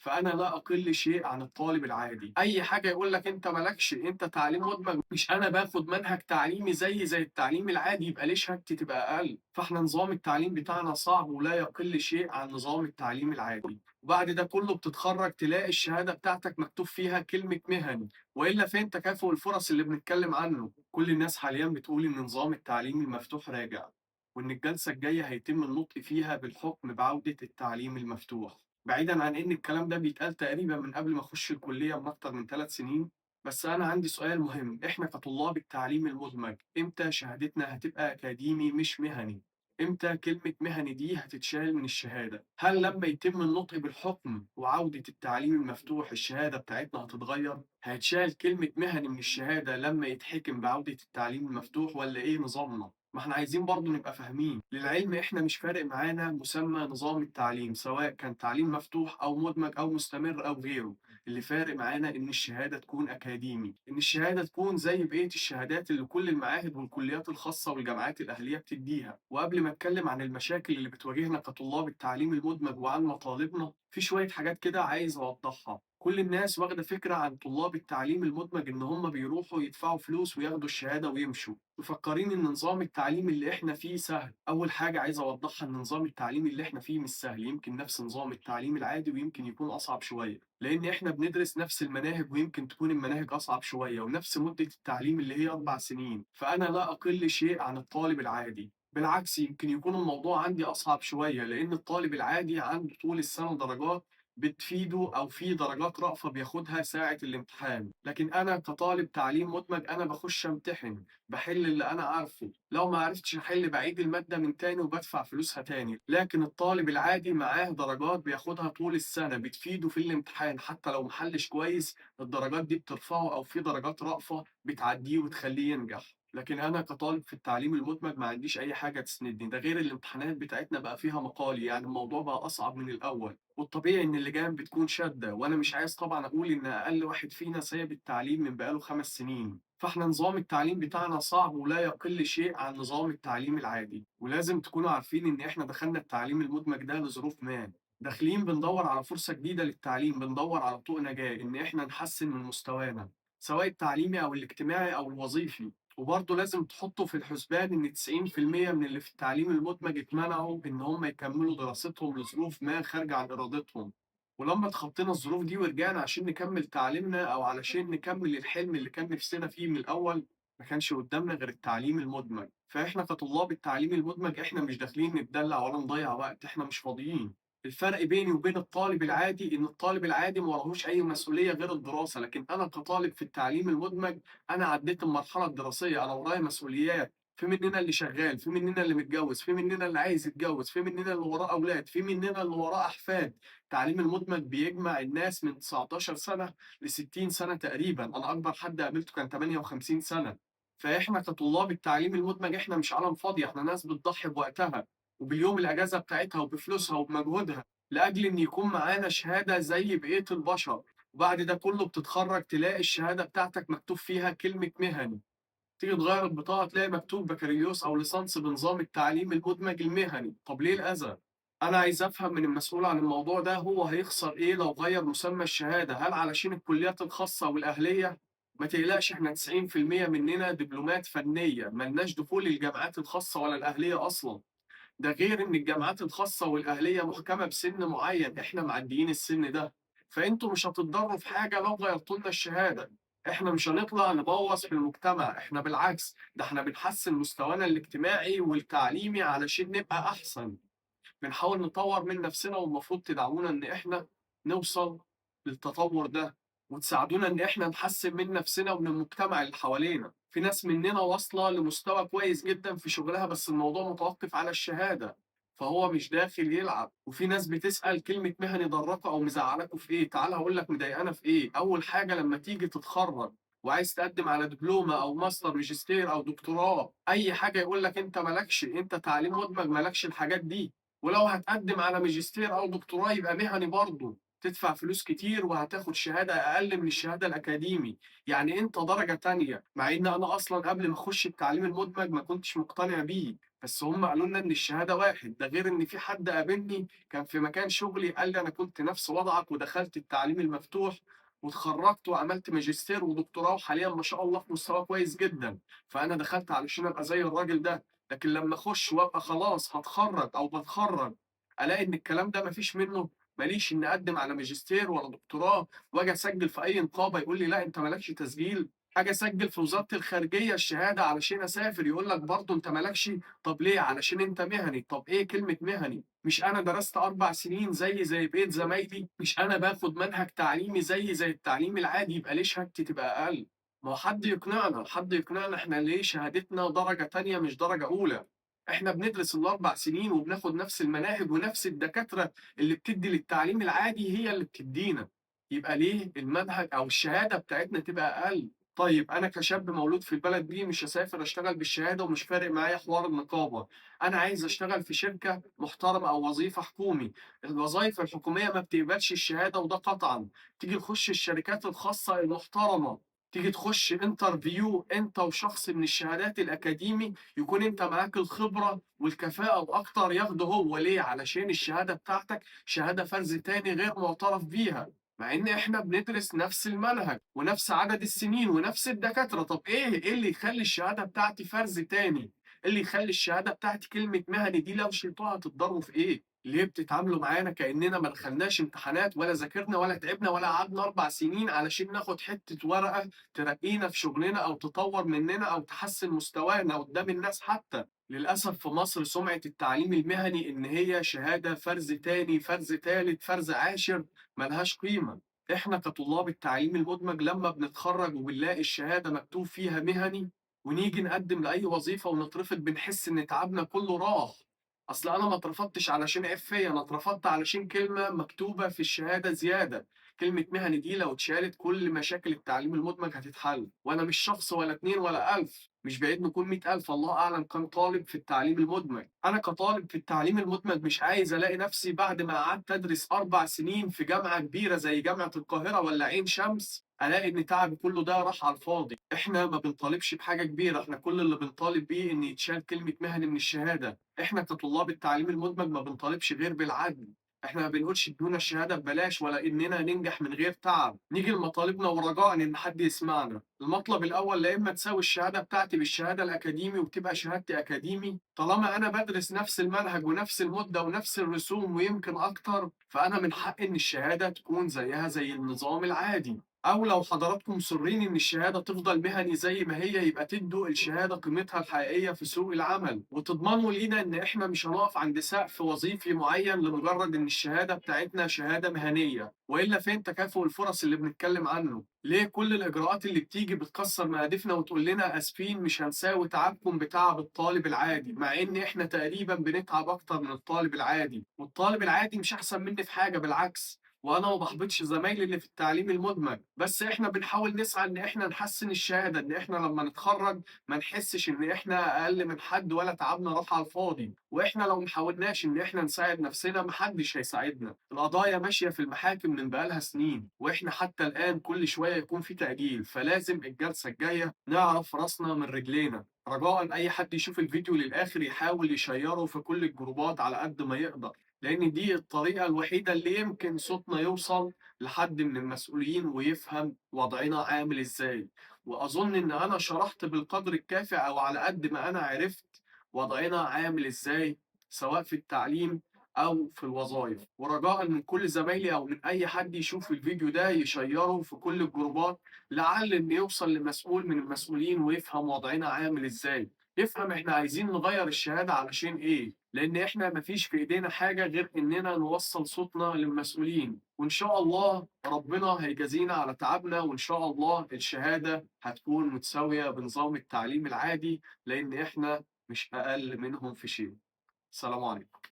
فأنا لا أقل شيء عن الطالب العادي. أي حاجة يقول لك أنت مالكش، أنت تعليم مدمج، مش أنا باخد منهج تعليمي زي التعليم العادي، يبقى ليه شهادتي تبقى أقل؟ فإحنا نظام التعليم بتاعنا صعب ولا يقل شيء عن نظام التعليم العادي. وبعد ده كله بتتخرج تلاقي الشهادة بتاعتك مكتوب فيها كلمة مهني، وإلا فين تكافؤ الفرص اللي بنتكلم عنه؟ كل الناس حاليا بتقول إن نظام التعليم المفتوح راجع، وإن الجلسة الجاية هيتم النطق فيها بالحكم بعودة التعليم المفتوح. بعيدا عن إن الكلام ده بيتقال تقريبا من قبل ما أخش الكلية بأكتر من 3 سنين، بس أنا عندي سؤال مهم: إحنا كطلاب التعليم المدمج إمتى شهادتنا هتبقى أكاديمي مش مهني؟ إمتى كلمة مهني دي هتتشال من الشهادة؟ هل لما يتم النطق بالحكم وعودة التعليم المفتوح الشهادة بتاعتنا هتتغير؟ هيتشال كلمة مهني من الشهادة لما يتحكم بعودة التعليم المفتوح ولا إيه نظامنا؟ ما احنا عايزين برضو نبقى فاهمين. للعلم احنا مش فارق معانا مسمى نظام التعليم، سواء كان تعليم مفتوح أو مدمج أو مستمر أو غيره. اللي فارق معانا إن الشهادة تكون أكاديمي، إن الشهادة تكون زي بقية الشهادات اللي كل المعاهد والكليات الخاصة والجامعات الأهلية بتديها. وقبل ما أتكلم عن المشاكل اللي بتواجهنا كطلاب التعليم المدمج وعن مطالبنا، في شوية حاجات كده عايز أوضحها. كل الناس واخدة فكرة عن طلاب التعليم المدمج إن هم بيروحوا يدفعوا فلوس وياخدوا الشهادة ويمشوا، مفكرين إن نظام التعليم اللي إحنا فيه سهل. أول حاجة عايز أوضحها إن نظام التعليم اللي إحنا فيه مش سهل، يمكن نفس نظام التعليم العادي ويمكن يكون أصعب شوية، لأن إحنا بندرس نفس المناهج ويمكن تكون المناهج أصعب شوية، ونفس مدة التعليم اللي هي 4 سنين. فأنا لا أقل شيء عن الطالب العادي، بالعكس يمكن يكون الموضوع عندي أصعب شوية، لأن الطالب العادي عنده طول السنة درجات بتفيده أو في درجات رأفة بياخدها ساعة الامتحان، لكن أنا كطالب تعليم مدمج أنا بخش أمتحن، بحل اللي أنا عارفه، لو ما عرفتش أحل بعيد المادة من تاني وبدفع فلوسها تاني. لكن الطالب العادي معاه درجات بياخدها طول السنة بتفيده في الامتحان، حتى لو محلش كويس الدرجات دي بترفعه أو في درجات رأفة بتعديه وتخليه ينجح. لكن أنا كطالب في التعليم المدمج ما عنديش أي حاجة تسندني، ده غير الامتحانات بتاعتنا بقى فيها مقالي، يعني الموضوع بقى أصعب من الأول. والطبيعي إن اللجان بتكون شادة، وأنا مش عايز طبعًا أقول إن أقل واحد فينا سايب التعليم من بقاله 5 سنين، فإحنا نظام التعليم بتاعنا صعب ولا يقل شيء عن نظام التعليم العادي، ولازم تكونوا عارفين إن إحنا دخلنا التعليم المدمج ده لظروف ما، داخلين بندور على فرصة جديدة للتعليم، بندور على طوق نجاة، إن إحنا نحسن من مستوانا، سواء التعليمي أو الاجتماعي أو الوظيفي. وبرضه لازم تحطوا في الحسبان إن 90% من اللي في التعليم المدمج اتمنعوا إن هم يكملوا دراستهم لظروف ما خارجة عن إرادتهم، ولما اتخطينا الظروف دي ورجعنا عشان نكمل تعليمنا أو علشان نكمل الحلم اللي كان نفسنا فيه من الأول، ما كانش قدامنا غير التعليم المدمج. فإحنا كطلاب التعليم المدمج إحنا مش داخلين نتدلع ولا نضيع وقت، إحنا مش فاضيين. الفرق بيني وبين الطالب العادي إن الطالب العادي ما وراهوش أي مسؤولية غير الدراسة، لكن أنا كطالب في التعليم المدمج أنا عديت المرحلة الدراسية، أنا ورايا مسؤوليات، في مننا اللي شغال، في مننا اللي متجوز، في مننا اللي عايز يتجوز، في مننا اللي وراه أولاد، في مننا اللي وراه أحفاد. التعليم المدمج بيجمع الناس من 19 سنة ل60 سنة تقريبًا، أنا أكبر حد قابلته كان 58 سنة. فإحنا كطلاب التعليم المدمج إحنا مش عالم فاضية، إحنا ناس بتضحي بوقتها وباليوم الأجازة بتاعتها وبفلوسها وبمجهودها لأجل إن يكون معانا شهادة زي بقية البشر. وبعد ده كله بتتخرج تلاقي الشهادة بتاعتك مكتوب فيها كلمة مهني، تيجي تغير البطاقة تلاقي مكتوب بكالوريوس أو ليسانس بنظام التعليم المدمج المهني. طب ليه الأذى؟ أنا عايز أفهم من المسؤول عن الموضوع ده هو هيخسر إيه لو غير مسمى الشهادة؟ هل علشان الكليات الخاصة والأهلية؟ ما تقلقش، إحنا 90% مننا دبلومات فنية، ملناش دخول الجامعات الخاصة ولا الأهلية أصلاً. ده غير إن الجامعات الخاصة والأهلية محكمة بسن معين، إحنا معديين السن ده، فأنتوا مش هتتضروا في حاجة لو غيرتوا لنا الشهادة. إحنا مش هنطلع نبوظ في المجتمع، إحنا بالعكس ده إحنا بنحسن مستوانا الاجتماعي والتعليمي علشان نبقى أحسن، بنحاول نطور من نفسنا، والمفروض تدعمونا إن إحنا نوصل للتطور ده وتساعدونا إن إحنا نحسن من نفسنا ومن المجتمع اللي حوالينا. في ناس مننا واصلة لمستوى كويس جدا في شغلها، بس الموضوع متوقف على الشهادة، فهو مش داخل يلعب. وفي ناس بتسأل كلمة مهني ضركوا أو مزعلكوا في إيه؟ تعال هقول لك مضايقانا في إيه. أول حاجة لما تيجي تتخرج وعايز تقدم على دبلومة أو ماستر ماجستير أو دكتوراه، أي حاجة يقول لك أنت مالكش، أنت تعليم مدمج مالكش الحاجات دي. ولو هتقدم على ماجستير أو دكتوراه يبقى مهني برضه، تدفع فلوس كتير وهتاخد شهادة أقل من الشهادة الأكاديمي، يعني أنت درجة تانية. مع إن أنا أصلاً قبل ما أخش التعليم المدمج ما كنتش مقتنع بيه، بس هم قالوا لنا إن الشهادة واحد. ده غير إن في حد قابلني كان في مكان شغلي قال لي أنا كنت نفس وضعك ودخلت التعليم المفتوح واتخرجت وعملت ماجستير ودكتوراه، وحاليا ما شاء الله في مستوى كويس جدا. فأنا دخلت علشان أبقى زي الراجل ده، لكن لما أخش وأبقى خلاص هتخرج أو بتخرج ألاقي إن الكلام ده مفيش منه، ماليش إن أقدم على ماجستير ولا دكتوراه، وأجي أسجل في أي نقابة يقول لي لا أنت مالكش تسجيل. أجي أسجل في وزارة الخارجية الشهادة علشان أسافر يقول لك برضه أنت مالكش. طب ليه؟ علشان أنت مهني. طب إيه كلمة مهني؟ مش أنا درست 4 سنين زي بقية زمايلي؟ مش أنا باخد منهج تعليمي زي التعليم العادي؟ يبقى ليه شهادتي تبقى أقل؟ ما هو حد يقنعنا، حد يقنعنا إحنا ليه شهادتنا درجة تانية مش درجة أولى؟ إحنا بندرس ال4 سنين وبناخد نفس المناهج ونفس الدكاترة اللي بتدي للتعليم العادي هي اللي بتدينا، يبقى ليه المنهج أو الشهادة بتاعتنا تبقى أقل؟ طيب أنا كشاب مولود في البلد دي مش هسافر أشتغل بالشهادة ومش فارق معايا حوار النقابة، أنا عايز أشتغل في شركة محترمة أو وظيفة حكومي، الوظائف الحكومية ما بتقبلش الشهادة وده قطعًا، تيجي تخش الشركات الخاصة المحترمة، تيجي تخش interview أنت وشخص من الشهادات الأكاديمي يكون أنت معاك الخبرة والكفاءة وأكتر ياخده هو، ليه؟ علشان الشهادة بتاعتك شهادة فرز تاني غير معترف بيها، مع إن إحنا بندرس نفس المنهج ونفس عدد السنين ونفس الدكاترة. طب إيه اللي يخلي الشهادة بتاعتي فرز تاني؟ إيه اللي يخلي الشهادة بتاعتي كلمة مهني دي لو شلتوها هتتضروا في إيه؟ ليه بتتعاملوا معانا كأننا ما دخلناش امتحانات ولا ذاكرنا ولا تعبنا ولا قعدنا 4 سنين علشان ناخد حتة ورقة ترقينا في شغلنا أو تطور مننا أو تحسن مستوانا قدام الناس حتى؟ للأسف في مصر سمعة التعليم المهني إن هي شهادة فرز تاني، فرز تالت، فرز عاشر، ملهاش قيمة. إحنا كطلاب التعليم المدمج لما بنتخرج وبنلاقي الشهادة مكتوب فيها مهني ونيجي نقدم لأي وظيفة ونترفض بنحس إن تعبنا كله راح. أصل أنا ما اترفضتش علشان عيب فيا، أنا اترفضت علشان كلمة مكتوبة في الشهادة زيادة. كلمة مهني دي لو اتشالت كل مشاكل التعليم المدمج هتتحل. وأنا مش شخص ولا 2 ولا 1000، مش بعيد نكون 100,000، الله أعلم كم طالب في التعليم المدمج. أنا كطالب في التعليم المدمج مش عايز ألاقي نفسي بعد ما قعدت أدرس 4 سنين في جامعة كبيرة زي جامعة القاهرة ولا عين شمس ألاقي إن تعبي كله ده راح على الفاضي. إحنا ما بنطالبش بحاجة كبيرة، إحنا كل اللي بنطالب بيه إن يتشال كلمة مهني من الشهادة. إحنا كطلاب التعليم المدمج ما بنطالبش غير بالعدل، إحنا ما بنقولش ادونا الشهادة ببلاش ولا إننا ننجح من غير تعب. نيجي لمطالبنا ورجاء إن حد يسمعنا. المطلب الأول، لا إما تساوي الشهادة بتاعتي بالشهادة الأكاديمي وتبقى شهادتي أكاديمي، طالما أنا بدرس نفس المنهج ونفس المدة ونفس الرسوم ويمكن أكتر، فأنا من حقي إن الشهادة تكون زيها زي النظام العادي. أو لو حضراتكم مصرين إن الشهادة تفضل مهني زي ما هي، يبقى تدوا الشهادة قيمتها الحقيقية في سوق العمل، وتضمنوا لينا إن إحنا مش هنقف عند سقف وظيفي معين لمجرد إن الشهادة بتاعتنا شهادة مهنية، وإلا فين تكافؤ الفرص اللي بنتكلم عنه؟ ليه كل الإجراءات اللي بتيجي بتكسر مهادفنا وتقول لنا آسفين مش هنساوي تعبكم بتعب الطالب العادي، مع إن إحنا تقريبا بنتعب أكتر من الطالب العادي، والطالب العادي مش أحسن مني في حاجة، بالعكس. وأنا ما بحبطش زمايلي اللي في التعليم المدمج، بس إحنا بنحاول نسعى إن إحنا نحسن الشهادة، إن إحنا لما نتخرج ما نحسش إن إحنا أقل من حد ولا تعبنا راح على الفاضي، وإحنا لو ما حاولناش إن إحنا نساعد نفسنا محدش هيساعدنا. القضايا ماشية في المحاكم من بقالها سنين، وإحنا حتى الآن كل شوية يكون في تأجيل، فلازم الجلسة الجاية نعرف راسنا من رجلينا. رجاء أي حد يشوف الفيديو للآخر يحاول يشيره في كل الجروبات على قد ما يقدر، لأن دي الطريقة الوحيدة اللي يمكن صوتنا يوصل لحد من المسؤولين ويفهم وضعنا عامل إزاي. وأظن إن أنا شرحت بالقدر الكافي أو على قد ما أنا عرفت وضعنا عامل إزاي سواء في التعليم أو في الوظائف. ورجاء من كل زمايلي أو من أي حد يشوف الفيديو ده يشيره في كل الجروبات، لعل إن يوصل لمسؤول من المسؤولين ويفهم وضعنا عامل إزاي، يفهم إحنا عايزين نغير الشهادة علشان إيه، لأن إحنا مفيش في إيدينا حاجة غير إننا نوصل صوتنا للمسؤولين، وإن شاء الله ربنا هيجازينا على تعبنا، وإن شاء الله الشهادة هتكون متساوية بنظام التعليم العادي، لأن إحنا مش أقل منهم في شيء. السلام عليكم.